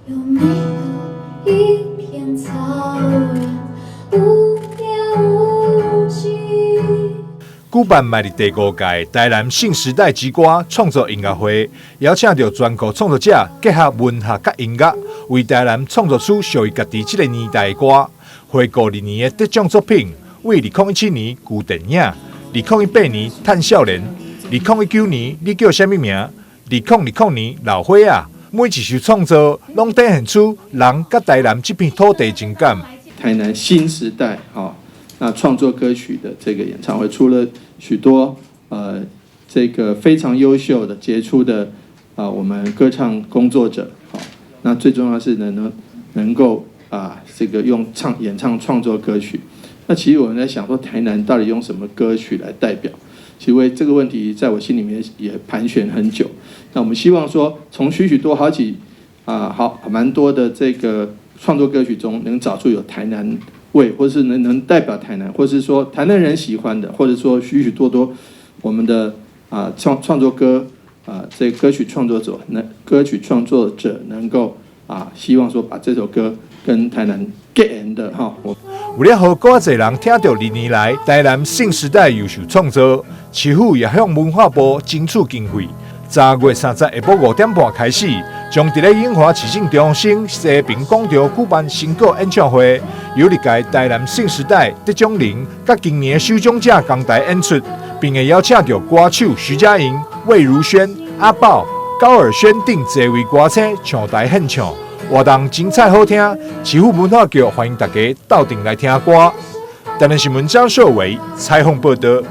有沒有一片草原，無邊無際？舉辦邁入第五屆台南新時代之歌創作音樂會，邀請著全國創作者結合文學佮音樂，為台南創作出屬於家己這个年代的歌。回顧歷年的得獎作品，為2017年舊電影，2018年嘆少年，2019年你叫啥物名，2020年老歲仔，每一首創作攏展現出人佮台南這片土地情感。台南新時代，哈，那創作歌曲的這個演唱會，除了許多這個非常優秀的傑出的啊，我們歌唱工作者，好，那最重要是能夠啊，這個用唱演唱創作歌曲。那其實我們在想說，台南到底用什麼歌曲來代表？其實為這個問題，在我心裡面也盤旋很久。那我們希望說，從許許多好幾啊，好蠻多的這個創作歌曲中，能找出有台南味，或是能代表台南，或是說台南人喜歡的，或者說許許多多我們的啊創作歌啊，這歌曲創作者能歌曲創作者能夠啊，希望說把這首歌跟台南結緣的哈。為了予閣較濟人聽著歷年來台南新時代優秀創作，市府也向文化部爭取經費。10月30下晡5點半開始，將佇咧永華市政中心西平廣場舉辦新歌演唱會，由歷屆台南新時代得獎人佮今年首獎者同台演出，並會邀請著歌手徐佳瑩、魏如萱、阿豹、高爾宣等濟位歌星上台獻唱，活動精彩好聽。市府文化局歡迎大家鬥陣來聽歌。台南新聞張秀偉採訪報導。